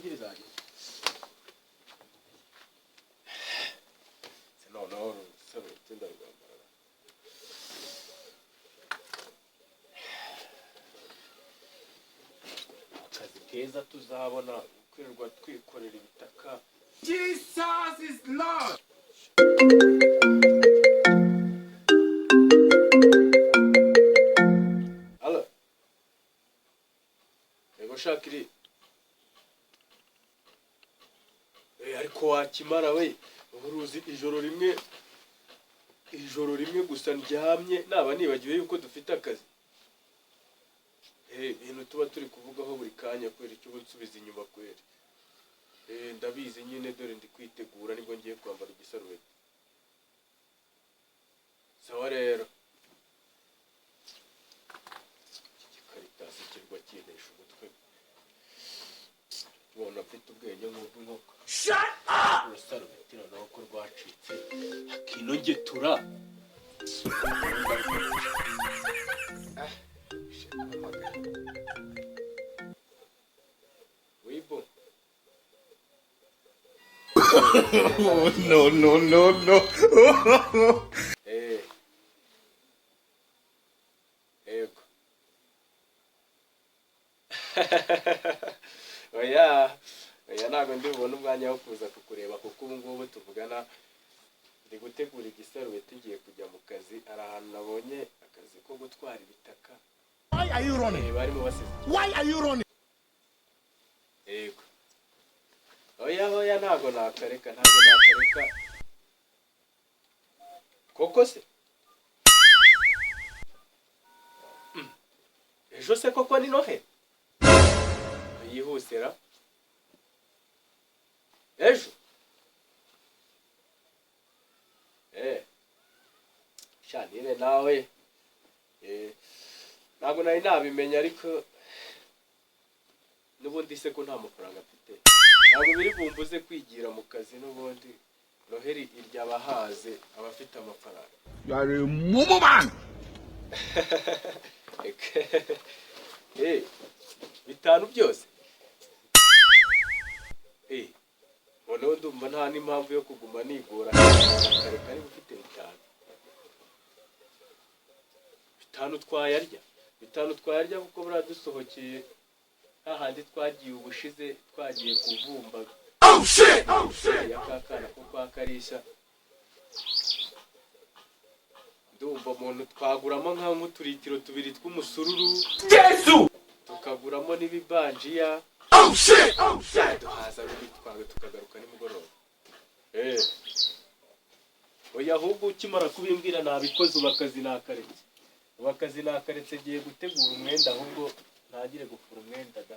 2 zageze. Se noneho urusarubeti ndarwambara. Akazi keza tuzabona kwirirwa twikorera ibitaka. Jesus is Lord. Allo. Yego Shakiri. Ariko wakimara we, uruzi ijoro rimwe gusa ndyamye naba nibagiwe yuko dufite akazi. Ibintu tuba turi kuvugaho buri kanya kweri, icyo nsubiza inyuma kweri. Ndabizi nyine, dore ndi kwitegura nibwo ngiye kwambara igisarubeti. Sawa rero. Iki gikaritasi kirwa kintesha umutwe. Ubona mfite ubwenge nk'ubw'inkoko. Shut up! Urusarubeti noneho ko rwacitse hakinongetura. Wibo. No, no, no, no. Yego. Oya, oya, ntabwo ndi bubone umwanya wo kuza kukureba kuko ubu ngubu tuvugana ndi gutegura igisarubeti ngiye kujya mu kazi. Hari ahantu nabonye akazi ko gutwara ibitaka. Why are you running? Barimo basize. Why are you running? Yego. Oya, oya, ntabwo nakareka, ntabwo nakareka. Koko se? Ejo se koko ni Noheli? Yihuse ra. Ejo? Shanire nawe. Ntabwo nari nabimenya ariko n'ubundi se ko nta mafaranga mfite. Ntabwo biri bumbuze kwigira mu kazi n'ubundi Noheli irya abahaze abafite amafaranga. You are a mumu man. 5 byose. Noneho ndumva nta n'impamvu yo kuguma nigora kareka niba ufite 5. 5 twayarya. 5 twayarya kuko buriya dusohokeye hahandi twagiye ubushize twagiye kuvumba. Oh shit! Oh shit! Ya kakana ko kwa Karisha. Ndumva umuntu twaguramo nk'uturitiro 2 tw'umusururu. Yesu! Tukaguramo n'ibibanjiya. Oh shit! Oh shit! Duhaza twaga tukagaruka nimugoroba. Oya ahubwo ukimara kubimbwira nabikoze ubu akazi nakaretse. Ubu akazi nakaretse ngiye gutegura umwenda ahubwo ntagire gufura umwenda da.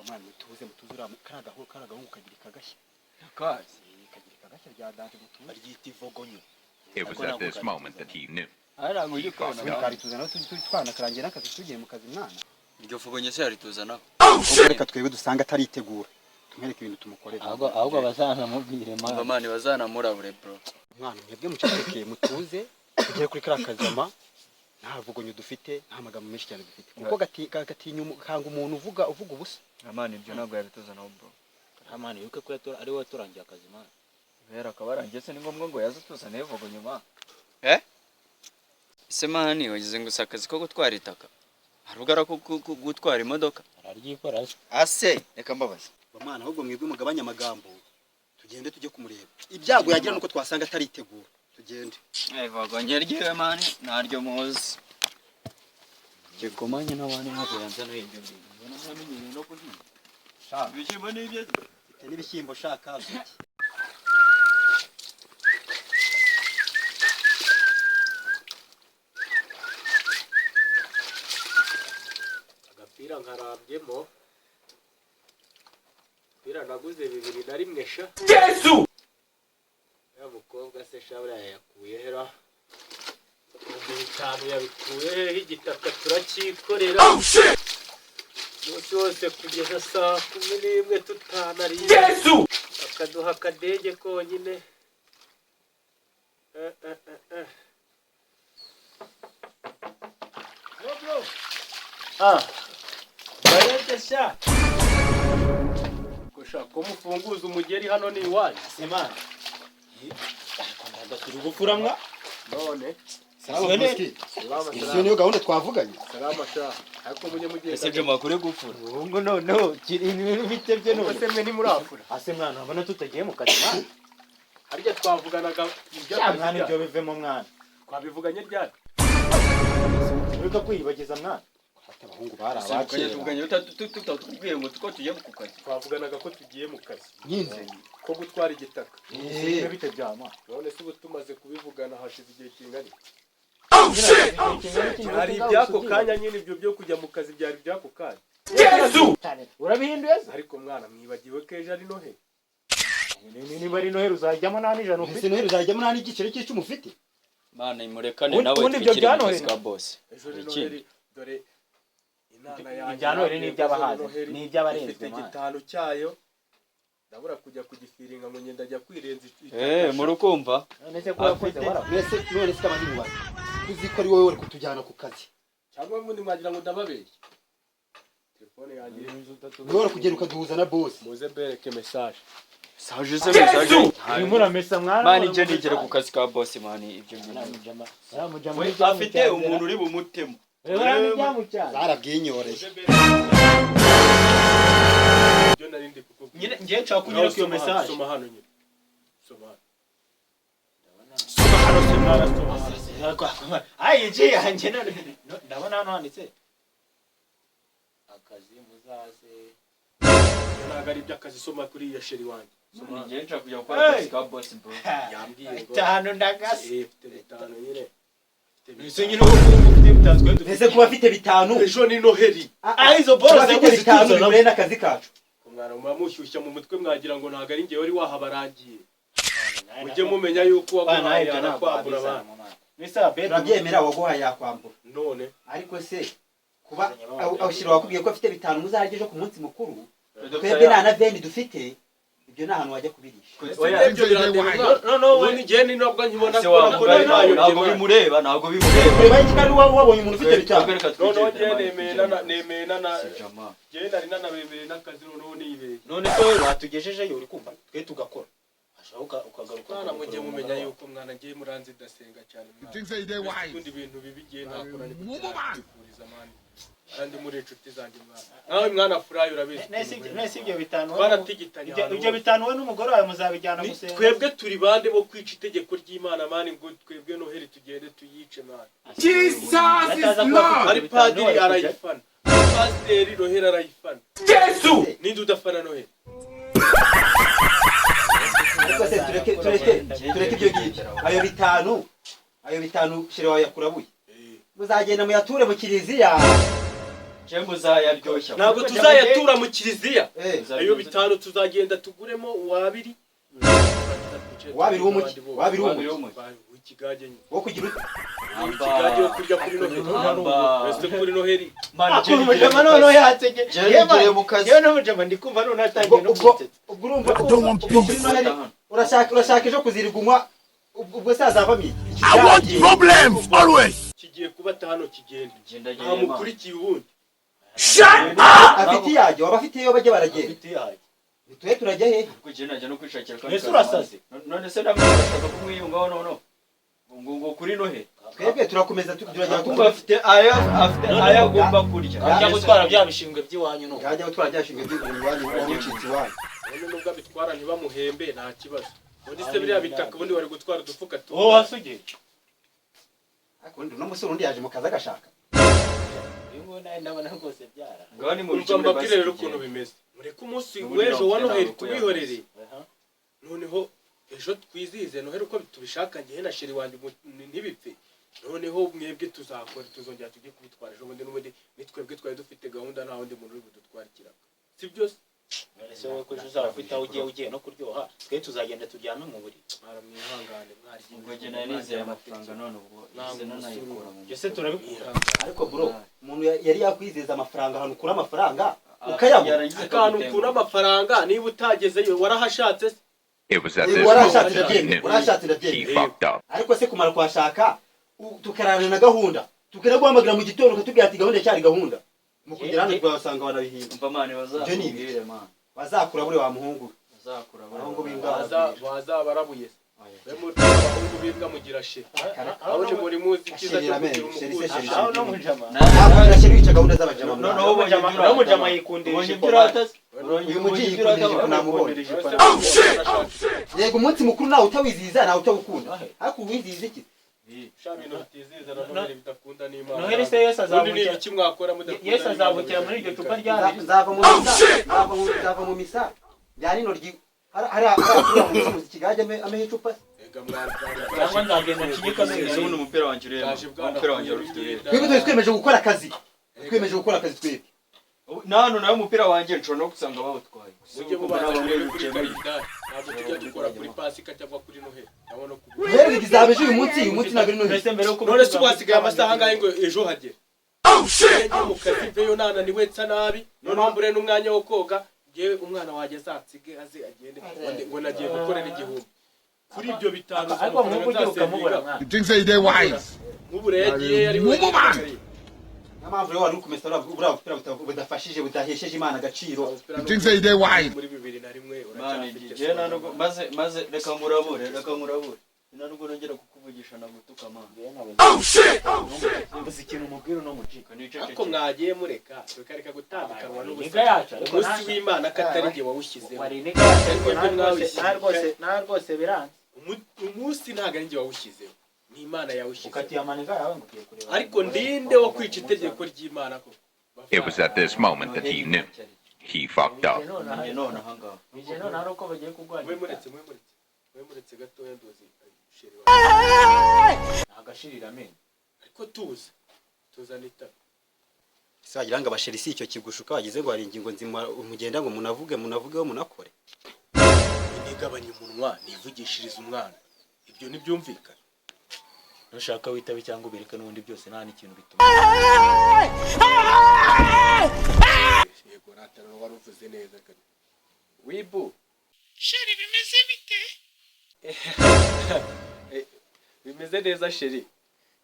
Mwana mutuze mutuze uriya kariya gahungu kagira ikagashya. Kazi. Kagira ikagashya rya dante mutuze. Baryita ivogonyo. It was at this moment that he knew. Ara ngo ujye ukabona. Kari tuzana twana karangiye n'akazi tugiye mu kazi mwana. Iryo vogonyo se yarituzanaho? Ahubwo reka twebwe dusanga ataritegura. Tumwereke ibintu tumukorera. Ahubwo bazanamubwire Umva mwana. mani bazanamurabure bro. Mwana mwebwe muceceke mutuze tugere kuri kariya kajama. Nta vugonyo dufite, nta magambo menshi cyane dufite. Kuko gatinya kanga umuntu uvuga ubusa. Amani ibyo ntabwo yabituzanaho bro. Amani yuke ko ari we waturangiye akazi mwana. Bera akabarangiye se ni ngombwa ngo yaze tuzane ivogonyo ma. Ese mani wagize ngo si akazi ko gutwara itaka? Harugara ko gutwara imodoka? Araryikora se. Ase reka mbabaze. Mwana ahubwo mwebwe mugabanya amagambo tugende tujye kumureba. Ibyago yagira nuko twasanga ataritegura. Tugende. Ivogonyo ryiwe mani ntaryo muzi. Kigomanye n'abandi ntabwo yanzana ibyo bintu. Mbona ntamenyereye no guhinga. Ibishyimbo ni ibyo. Mfite n'ibishyimbo shaka zuki. Agapira nkarambyemo. Agapira naguze 2001 sha. Yesu! Mukobwa se shabura yayakuye hera? 5000 yabikuye hehe? Igitaka turacyikorera Oh shit! Umunsi wose kugeza saa 11 tutanariye. Yesu! Bakaduha akadege konyine. Eh, eh, eh, eh. Ah, barete sha. Gushaka ko mufunguza umugeri hano ni iwanyu. Semana. Turi gufuramwa. None Salama Bruski. Iyo niyo gahunda twavuganye. Salama sha, ariko mujye mugenda. Ese Juma kuri gupfura? Ubwo noneho kiri ibintu bitebye none. Ese mwe ntimurafura? Ase mwana, urabona tutagiye mu kazi mwana. Harya twavuganaga Ya mwana, ibyo bivemo mwana. Twabivuganye ryari? Ureka kwiyibagiza mwana. Ati abahungu bari Ese abakera. tuvuganye tutatubwiye ngo tuko tugiye ku kazi. Twavuganaga ko tugiye mu kazi Nyinze. Ko gutwara igitaka. Ibyo bite bya mwana. None se ubu tumaze kubivugana hashize igihe kingana iki? Oh shit! Oh shit! Hari iby'ako kanya nyine, ibyo byo kujya mu kazi byari iby'ako kanya. Yesu! Cyane urabihinduye se? Ariko mwana, mwibagiwe ko ejo ari Noheli? Niba ari Noheli uzajyamo nta n'ijana Ese ufite. Noheli uzajyamo nta n'igiceri cy'icumi ufite? Mana, imurekane Ubundi- nawe ubundi ibyo twikire bya mu kazi Noheli. ka boss. Ejo ni Ikindi. Noheli, dore inana yanjye. Ibya Noheli ni iby'abahazi, Noheli ni iby'abarenzwe, ifite mwana. 5 cyayo, ndabura kujya kugifiringa ngo ngenda ajya kwirenza Eh, murukumva? None se ko wakoze wara. Mbese none se kabandi mubaze. Uzi ko ari wowe wari kutujyana ku kazi. Cyangwa ubundi mwagira ngo ndababeshye, telefone yanjye. Wowe wari kugenda ukaduhuza na boss. Muze mbereke message. Saje se message. Urimo uramesa mwana. Mani, ibyo nigere ku kazi ka boss mani, ibyo ngibyo. Mujama. We afite umuntu uri bumutemo. Zarabwinyoreye. Ibyo nari ndi kukubwira. Nyine ngiye nshaka kunyura ku iyo Soma hano, message. soma hano nyine, soma hano. Soma hano se mwana, soma hano. Ayi ji yanjye none ndabona hano handitse akazi muzaze. Ntabwo ari iby'akazi, soma kuri iya sheri wanjye, soma hano. Ngiye nshaka kujya gukora akazi ka boss bro. Yambwiye ngo 5 ndagase. Eh, mfite 5 nyine. Mfite Ese 5. nyine ubu ufite 5 twe dufite. Mbese kuba afite 5. Ejo ni Noheli. Ah, izo boro Kuba afite zaguze 5 tuzana. bihure n'akazi kacu. Umwana muba mushyushya mu mutwe, mwagira ngo ntabwo ari njye wari wahabarangiye. Mujye mumenya yuko waguhaye yanakwambura abantu. Turabyemera, waguhaye yakwambura. None Ariko se kuba awushyira wakubwiye ko afite 5 muzarya ejo ku munsi mukuru, twebwe nta na veni dufite, ibyo ni ahantu wajya kubirisha. Oya. Ibyo birandeba mwana. Noneho we Ubundi njye ni nabwo nkibona Se ko wa ko mugari nari ntabwo nayobye mwana. bimureba, ntabwo bimureba. Ureba Kigali waba wabonye umuntu ufite 5. Noneho njye nemeye nana nemeye nana Jama. njye nari nanabemeye n'akazi, noneho nibeye. None se wowe watugejejeyo uri kumva twe tugakora ashaka ukagaruka. Mwana, mujye mumenya yuko mwana ngiye muranzi ndasenga cyane mwana. Things say they wise. Ubundi ibintu bibi ngiye ntakora ni Mumubantu. kwifuriza mwana. Kandi muri inshuti zanjye mwana. Nawe mwana Furayi urabizi. Nese ibyo 5 Twaratigitanye ahantu ibyo hose. 5 we n'umugore wawe muzabijyana Ni gusenga. twebwe turi bande bo kwica itegeko ry'Imana mani, ngo twebwe Noheli tugende tuyice mani? Jesus is Lord! Ari padiri arayifana, ari pasiteri Noheli arayifana. Yesu! Ninde udafana Noheli? Ariko se tureke tureke tureke ibyo ngibyo. Ayo 5 shire wawe yakurabuye. Muzagenda muyature mu kiliziya. Je muzayaryoshya. Ntabwo tuzayatura mu kiliziya. Eh, Ayo 5 tuzagenda tuguremo uwabiri. Uwabiri w'umuki, uwabiri Wabiri w'umuki. w'umuki. W'ikigage nyine. Wo kugira ute? W'ikigage wo kurya kuri Noheli. Amba. Ese kuri Noheli Mani, je Umujama noneho yatsege. Je nigere mu kazi. Yewe n'umujama ndi kumva none atangiye no Ubwo kwitsetsa. ubwo urumva I don't want ubwo kuri peace. Noheli urashaka ejo kuzirirwa unywa, ubwo se hazavamo iki? I want problems always. Kigiye kubata hano kigenda. Genda Nta mukurikiye ubundi. Shut up! Afite iyajyo, waba afite iyo bajya baragenda. Afite iyayo. Twe turajya he? Kugenda najya no kwishakira kandi. Mbese urasaze? None se namwe urashaka kumwiyungaho noneho? Ngo kuri Noheli. Twebwe turakomeza turajya Kuko afite ayo afite ayo agomba kurya. Ajya gutwara bya bishingwe by'iwanyu no. Yajya gutwara byashingwe by'iwanyu wamucitse iwanyu. None nubwo abitwara ntibamuhembe nta kibazo. Ubundi se biriya bitaka ubundi wari gutwara udufuka tu. Wowe wasugiye. Ariko undi uno musore undi yaje mu kazi agashaka. Uyu nguyu nawe ndabona rwose byara. Ngaho ni mu Umva bikemure mbabwire rero basi. ukuntu bimeze. Mureke umunsi N'ubundi w'ejo wa ntabwo Noheli yakoze. tubihorere. Noneho ejo twizihize Noheli uko tubishaka, njyewe na sheri wanjye ntibipfe. Noneho mwebwe tuzakora tuzongera tujye kubitwara ejo bundi, n'ubundi ni twebwe twari dufite gahunda, nta wundi muntu uri budutware ikiraka. Si byo se? None se wowe ko ejo uzaba ufite aho ugiye no kuryoha, twe tuzagenda turyame mu buriri. Mara mwihangane mwarya. Ubwo jye nari nizeye amafaranga, none ubwo Ntabwo izi nanayikura mu Ese turabikura? Ariko bro, umuntu yari yakwizeza amafaranga, ahantu ukura amafaranga ukayabura. Yarangiza Akantu akagutenguha. ukura amafaranga niba utagezeyo, warahashatse se? It was at this Warashatse moment that he ndabyemera, knew. warashatse He ndabyemera. fucked up. Ariko se kumara kuhashaka, tukararana na gahunda, tukanaguhamagara mu gitondo ukatubwira ati gahunda cyari gahunda, mu kugera hano twabasanga banabihinda. Umva man, Ibyo ni ibiki? bazakubwire man. Bazakura buri wa muhungu we. Bazakura. Abahungu b'imbwa. Baza barabuye se. Mwe muri abahungu b'imbwa mugira sheri. Aho ni muri muzi icyiza cyo Sheri kugira amen, sheri umukunzi. se sheri. Aho no mujama. Ntabwo irashyira wica gahunda z'abajama. Noneho ubonye ibyo No mujama urata. yikundira Ubonye ijipo. ibyo urata se? Uyu muji Ubonye ibyo yikundira urata ijipo, man. namubonye. Yego, umunsi mukuru nawe utawizihiza, nawe utawukunda, ariko uwizihiza iki? Sha, bintu bitizihiza na Noheli bidakunda n'Imana. Noheli se Yesu Ubundi ni azabukira. ibiki mwakora mudakunda Yesu n'Imana? azabukira muri iryo cupa rya Nzava mu misa, nzava mu misa bya nino ryi hari hari mu kigage ameho icupa se. Ega mwana. Cyangwa nzagenda nshinyike amenyo. Ese ubundi umupira wanjye ureba? Kaje bwana. Umupira wanjye wari ufite ureba? Twebwe twari twemeje gukora akazi, twemeje gukora akazi twebwe. Na hano nawe umupira wanjye nshobora no gusanga bawutwaye. Mujye mubanza murebe kuri kalendari, ntabwo tujya dukora kuri Pasika cyangwa kuri Noheli, ndabona ko Noheli izaba ejo. Uyu munsi ntabwo ari Noheli. Mbese mbere yuko None se ubu hasigaye amasaha angahe ngo ejo hagere? Njye mu kazi mveyo nananiwe, nsa nabi, noneho mbure n'umwanya wo koga. Ngewe umwana wanjye azansige aze agende ngo nagiye gukorera 1000 kuri ibyo 5. Ariko nk'ubu ugiye ukamubura mwana. You think say they wise? Nk'ubu rero yagiye yari Mumu man. Niyo mpamvu rero wari uri kumesa buriya bupira budafashije, budahesheje Imana agaciro. You think say they wise? Muri 2001 Man, uracyafite. njye nta nubwo maze reka nkurabure, nta nubwo nongera kukuvugisha nagutuka man. Oh shit! Mbuze ikintu umubwira uno muji. Ariko mwagiye mureka tukareka gutandukanwa Niga n'ubusa. yacu ariko Umunsi w'Imana ko atari jye wawushyizeho. Wari niga yacu ariko Mwebwe nta rwose mwawishyize. nta rwose biranze. Umunsi ntabwo ari jye wawushyizeho, ni Imana yawushyizeho. Ukatiye amaniga yawe ngo ugiye kureba. Ariko ndinde wo kwica itegeko ry'Imana ko? It was at this moment that he knew. He fucked up. Njye none ahangaha. Bije none hari uko bagiye Mwe kurwanya. muretse, mwe muretse, mwe muretse gatoya, nduzi chéri wawe. Agashirira amenyo. Ariko tuza tuzana itara. Ese wagira ngo abasheri si icyo kigushuka, wagize ngo hari ingingo nzima mugenda ngo munavuge, munavugeho, munakore? Nigabanya umunwa nivugishirize umwana, ibyo ntibyumvikana. Nushaka witabe cyangwa ubireke, n'ubundi byose nta n'ikintu bituma. Yego ratara, wari uvuze neza kare wibu. Chéri, bimeze bite? Bimeze neza, chéri.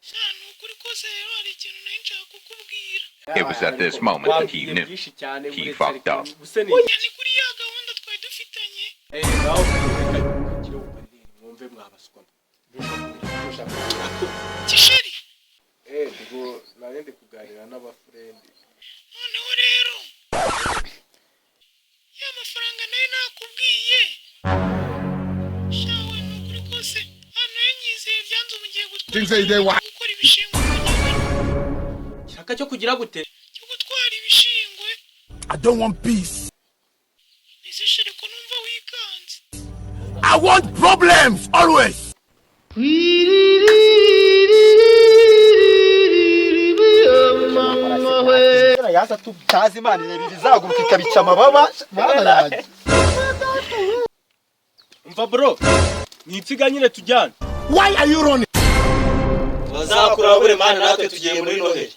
Sha, ni ukuri kose rero hari ikintu nari nshaka kukubwira. It was at this moment that he Wambwiye knew. byinshi cyane. He Uretse fucked ariko up. ubuse ni Oya, ni kuri ya gahunda twari dufitanye. Eh, nawe reka kiri uparire mwumve mwabaswa. Chéri. Eh, ndigo nari ndi kuganira n'abafriend. Noneho rero ya mafaranga nayo nakubwiye, shawe, ni ukuri kose hano nayo nyizeye byanze, ubu ngiye Think say they gutwara gukora ibishingwe. Shaka cyo kugira gute? Cyo gutwara ibishingwe. I don't want peace. Ese chéri, ko numva wikanze? I want problems always. Yaza tutazi Imana ireba ibizaguruka ikabica amababa, Mana yanjye. Umva bro, ni insiga nyine tujyana. Why are you running? Bazakurabure man, natwe tugiye muri Noheli.